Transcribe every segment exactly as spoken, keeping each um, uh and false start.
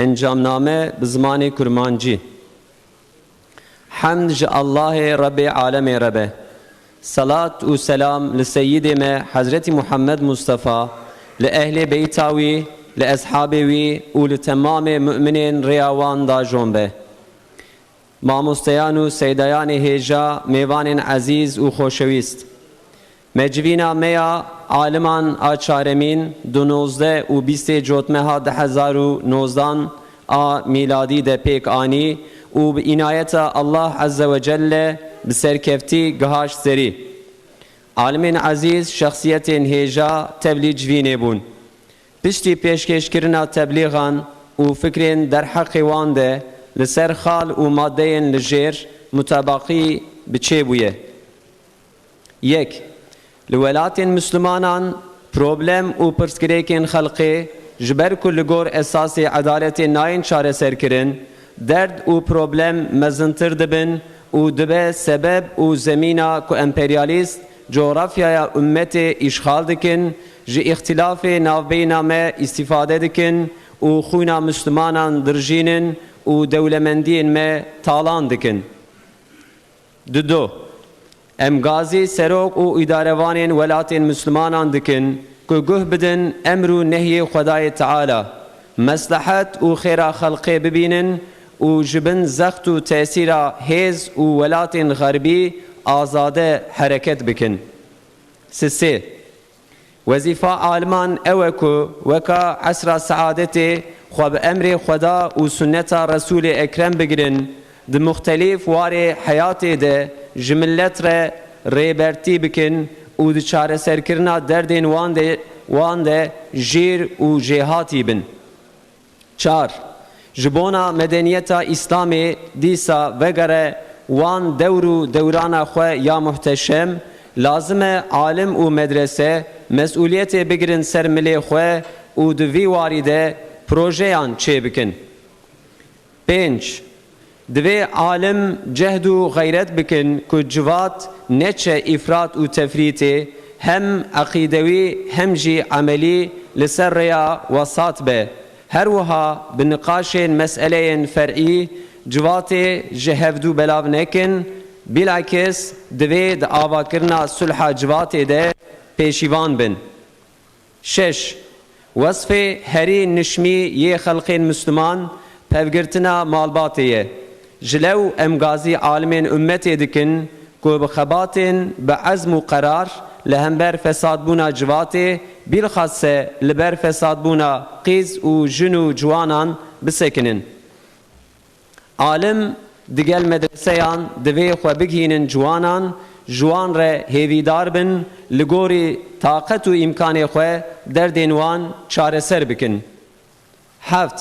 Encamname bi zimanê kurmancî. Hemd ji Allahê Rebbê alemê re be. Selat û selam li Seyyidê me Hezretî Muhammed Mustafa, li ehlê beyta wî, li eshabê wî û li temamê mu'minên rêya wan da jon be. Mamosteyan û seydayanê hêja, mêvanên ezîz û xoşewîst. Me civîna me ya aliman a çaremîn di nozdeh û bîstê cotmeha du hezar û nozdan a mîladî de pêk anî û bi înayeta Allah Azze ve Celle bi serkeftî gihaşt serî. Alimên ezîz, şexsiyetên hêja tevlî civînê bûn. Piştî pêşkêşkirina teblîxan û fikrên derheqê wan de li ser xal û madeyên li jêr mutabaqî bi çê bûye. Yek, li welatên Mislimanan problem û pirsgirêkên xelqê ji ber ku li gor esasê edaletê nayên çareserkirin, derd û problem mezintir dibin û dibe sebeb û zemîna ku emperyalîst cografyaya ummetê îşxal dikin, ji îxtilafê navbeyna me îstîfade dikin û xwîna Mislimanan dirjînin û dewlemendiyên me talan dikin. Dido, em gazî serok û îdarevanên welatên Mislimanan dikin ku guh bidin emr û nehyê Xwedayê Teala, meslehet û xêra xelqê bibînin û ji bin zext û tesîra hêz û welatên xerbî azade hereket bikin. Sisê, wezîfa aliman ew e ku weka esra seadetê xwe bi emrê Xweda û sunneta Resûlê Ekrem bigirin, di muxtelîf warê heyatê de ji milet re rêbertî bikin û di çareserkirina derdên wan de, wan de jêr û jêhatî bin. Çar, ji bona medeniyeta Îslamê dîsa vegere wan dewr û dewrana xwe ya muhteşem, lazim e alim û medrese mesûliyetê bigirin ser milê xwe û di vî warî de projeyan çêbikin. Pênc, divê alim cehd û xeyret bikin ku civat neçe îfrat û tefrîtê, hem eqîdewî hem jî emelî li ser rêya wesat be. Her wiha bi niqaşên meseleyên fer'î civatê ji hevdû belav nekin, bilakis divê di avakirina sulha civatê de pêşîvan bin. Şeş, wesfê herî nişmî yê xelqên Misliman pevgirtina malbatê ye. Ji lew em gazî alimên ummetê dikin ku bi xebatên, bi ezm û qerar li hember fesadbûna civatê, bîlxase li ber fesadbûna qîz û jin û ciwanan bisekinin. Alim digel medreseyan divê xwe bigihînin ciwanan, ji wan re hêvîdar bin, li gorî taqet û îmkanê xwe derdên wan çareser bikin. Heft,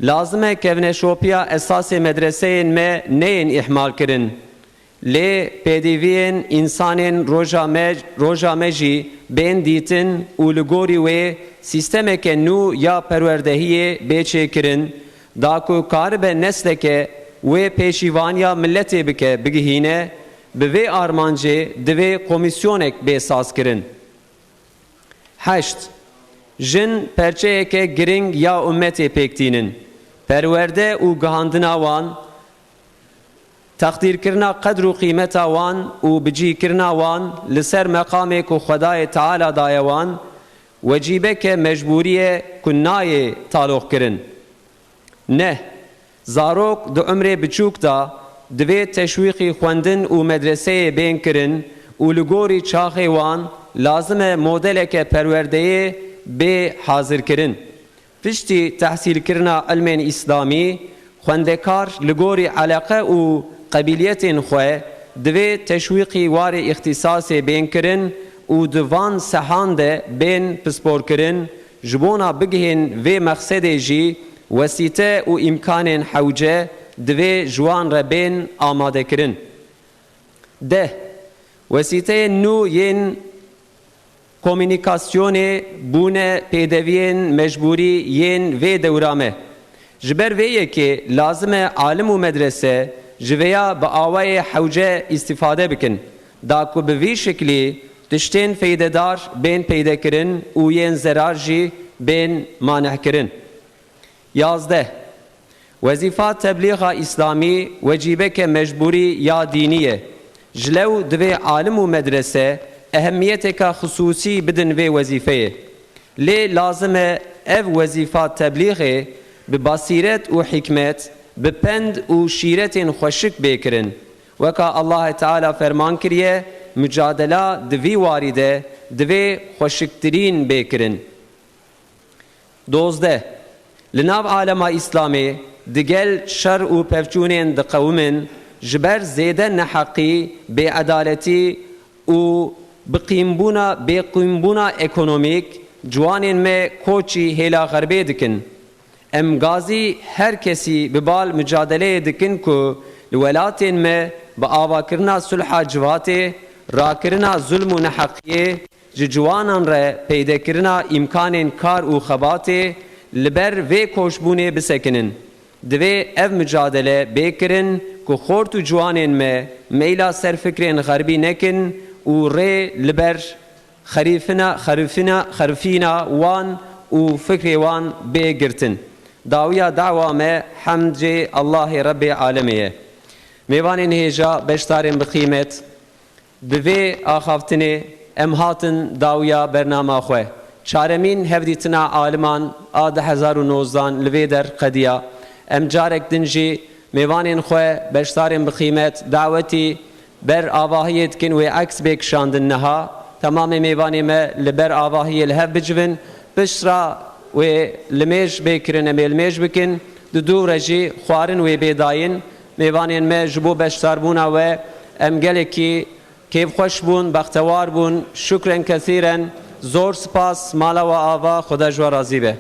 lazim e kevneşopiya esasê medreseyên me neyên îhmalkirin. Lê pêdiviyên însanên roja me, roja me jî bên dîtin û li gorî wê sîstemeke nû ya perwerdehiyê bê çêkirin, da ku karibe nesleke wê pêşîvaniya miletê bike bigihîne, bi vê armancê divê komîsyonek bê sazkirin. Heşt, jin perçeyeke giring ya ummetê pêk tînin. Perwerde û gihandina wan, teqdîrkirina qedr û qîmeta wan û bicîkirina wan li ser meqamê ku Xwedayê Teala daye wan, wecîbeke mecbûrî ye ku nayê taloqkirin. Neh, zarok di umrê biçûk de divê teşwîqî xwendin û medreseyê bên kirin û li gorî çaxê wan lazim e modeleke perwerdeyê bê hazirkirin. Piştî tehsîlkirina ilmên îslamî, xwendekar li gorî eleqe û qebîliyetên xwe divê teşwîqî warê îxtîsasê bên kirin û di van sehan de bên pisporkirin, ji bona bigihên vê mexsedê jî wesîte û îmkanên hewce divê ji wan re bên amadekirin. Deh, wesîteyên nû yên komûnîkasyonê bûne pêdeviyên mecbûrî yên vê dewra me. Ji ber vê yekê lazim e alim û medrese ji vêya bi awayê hewce îstîfade bikin, da ku bi vî şiklî tiştên feydedar bên peydekirin û yên zerar jî bên manehkirin. Yazdeh. Wezîfa teblîxa îslamî wecîbeke mecbûrî ya dînî ye. Ji lew divê alim û medrese ehemmiyeteke xisûsî bidin vê wezîfeyê. Lê lazim e ev wezîfa teblîxê bi basîret û hikmet, bi pend û şîretên xweşik bê kirin. Weka Allahê Teala ferman kiriye, mucadela di vî warî de divê xweşiktirîn bê kirin. Dozdeh. Li nav alema Îslamê digel şer û pevçûnên diqewimin, ji ber zêde neheqî, bêedaletî û biqîmbûna, bêqîmbûna ekonomîk ciwanên me koçî hêla xerbê dikin. Em gazî her kesî bi bal mucadeleyê dikin ku li welatên me bi avakirina sulha civatê, rakirina zulm û neheqiyê, ji ciwanan re peydekirina îmkanên kar û xebatê li ber vê koçbûnê bisekinin. Divê ev mucadele bê kirin ku xort û ciwanên me meyla ser fikrên xerbî nekin û rê li ber xerîfina, xerîfina, xerîfîna wan û fikrê wan bê girtin. Dawiya dawa me hemdê Allahê Rebbê Alemê ye. Mêvanên hêja, beşdarên bi qîmet, bi vê axaftinê em hatin dawiya bernama xwe. Çaremîn hevdîtina aliman a du hezar û nozdan li vê der qediya. Em carek din jî mêvanên xwe, beşdarên bi qîmet, dawetî ber avahiyê dikin wê eks bê kişandin niha. Temamê mêvanê me li ber avahiyê li hev bicivin. Piştre wê limêj bê kirin, em ê limêj bikin. Di dû re jî xwarin wê bê dayîn. Mêvanên me ji bo beşdarbûna we em gelekî kêfxweş bûn, bextewar bûn. Şukren kesîren. Zor spas. Mala we ava. Xweda ji we razî be.